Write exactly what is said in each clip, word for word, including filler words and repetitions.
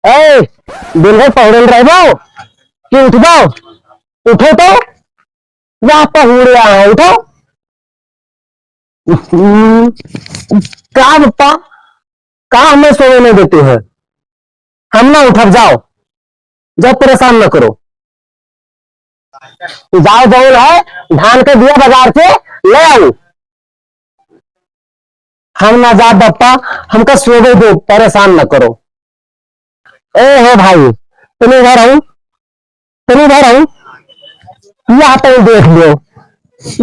ए, दिन भर पहुड़न रहबो कि उठबो? उठो तो, वाह पहुड़े आए, उठो। का बप्पा, का हमें सोने नहीं देते हैं? हम ना उठब, जाओ, जाओ, परेशान ना करो। जाओ, जौन है, धान के बिया बाजार से ले आओ। हम ना जाब बप्पा, हमका सोवे दो, परेशान ना करो। ए हो भाई, तनी इधर आओ, तनी इधर आओ, यह तनी देख लो,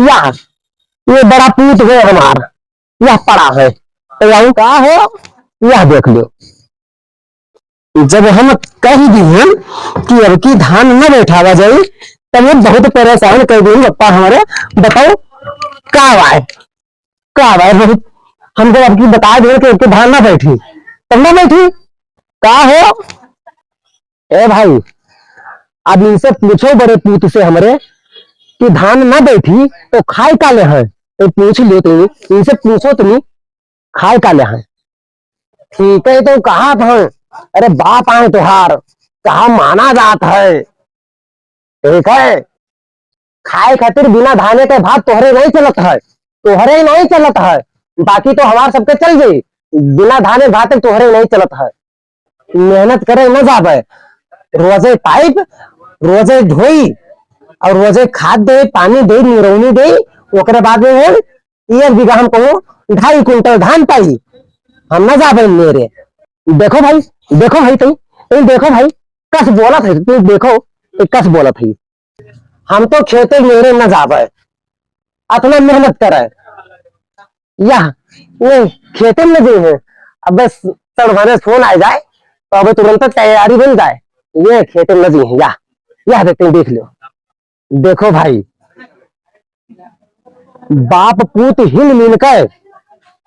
यह, ये बड़ा पूत हो हमार, यह पड़ा है, तो यह का हो, यह देख लो। जब हम कह दिहन कि अब की धान न बैठावा जाई, तब ये बहुत परेशान कर दिहन बप्पा हमारे। बताओ का बाय, का बाय, बहुत हमको अब की बता दिहन कि अब की धान ना बैठी, तब ना बैठी। का हो ए भाई, अब इनसे पूछो बड़े पूत से हमरे कि धान ना बैठी तो खाए का ले हैं, तो पूछ लियो तुम, इनसे पूछो तुम खाए का ले हैं। ठीक है, तो कहा था, अरे बाप आए तोहार, कहा माना जात है, ठीक है, खाए खातिर बिना धाने के भात तोहरे नहीं चलत है, तोहरे नहीं चलत है, बाकी तो हमार सबके चल जाई, बिना धाने भात के तोहरे नहीं चलत है। मेहनत करे न जाबे, रोजे पाइप, रोजे ढोई और रोजे खाद दे, पानी दे, निरौनी दे, ओकरे बाद में हम एक बीघा हम कहूँ ढाई कुंटल धान पाई, हम न जाबे मेरे। देखो भाई, देखो भाई, तुम, तुम देखो भाई, कस बोलत है, तुम देखो, ये कस बोलत है। हम तो खेते मेरे न जाबे, अतना मेहनत करे। यह, नहीं, खेते में नहीं है। अब बस सड़वाने फोन आ जाए, तो अब तुरंत तैयारी बन जाए। ये खेते में नहीं है, या, यह देखते हैं, देख लो। देखो भाई, बाप पूत हिल मिल के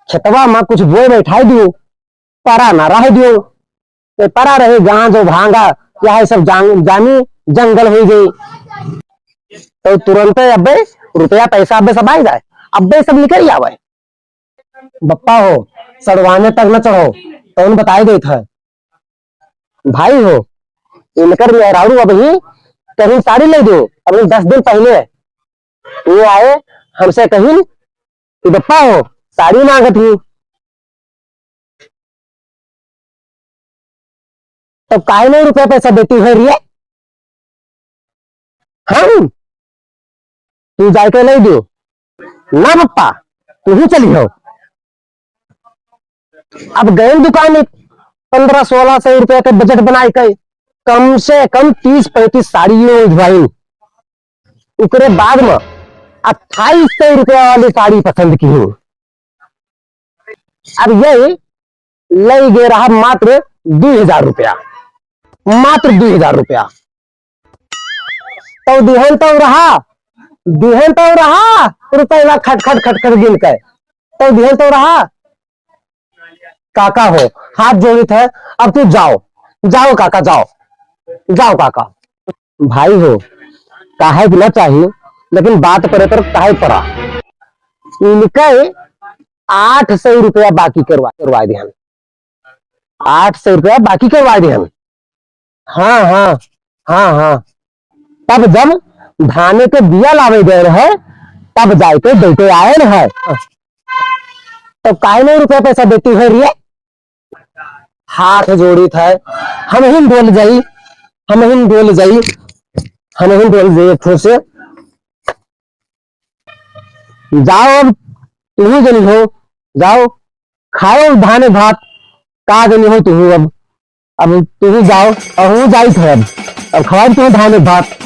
खेतवा में कुछ बोए बैठाई दियो, परा ना रह दियो। ते परा रहे गांज और भांगा, यह सब जान-, जानी जंगल हो गई। तो तुरंते अब्बे रुपया पैसा अब्बे सब आ जाए, अब्बे सब निकल आवे। बप्पा हो, सड़वाने तक न चढ़ो, कौन बताए देत है। भाई हो, इनकर मेहरारू अबही कहीं साड़ी ले दो, अबही दस दिन पहले वो आए, हमसे कहीं कि बप्पा हो, साड़ी मांगत ही, तब काहे नहीं रुपया पैसा देती है रिये? हम? तू जाके नहीं दियो। ना पप्पा, तू ही चली हो। अब गए दुकान में, पन्द्रह सोलह सौ रुपया के बजट बनाए के, कम से कम तीस पैंतीस साड़ी ये उठवाई। ओकरे बाद में अट्ठाईस सौ रुपया वाली साड़ी पसंद की हूँ। अब ये लई गे रहा मात्र दुई हजार रुपया, मात्र दुई हजार रुपया। तो दिहन तो रहा, दिहन तो रहा, रुपया खट खट खट खट गिन के, तो दिहन तो रहा। काका हो, हाथ जोड़ित है, अब तू जाओ, जाओ काका, जाओ, जाओ काका। भाई हो, काहे के ना चाहिए, लेकिन बात परे पर काहे परा। इनके आठ सौ रुपया बाकी करवा, करवा दिहन। आठ सौ रुपया बाकी करवा दिहन। हाँ, हाँ, हाँ, हाँ। तब जब धाने के बिया लावे गए रहे, तब जाके देके आए रहे। तो काहे नहीं रुपया पैसा देती है रिये? हाथ जोड़ित है, हम ही डोल जाई, हम ही डोल जाई, हम ही डोल जाई एक ठो से। जाओ अब, तुहू जनी हो, जाओ, खाओ धाने भात, का जनी हो तुहू अब, अब तुहू जाओ, और हूँ जाई थे अब, अब खाओ तुहू धाने भात।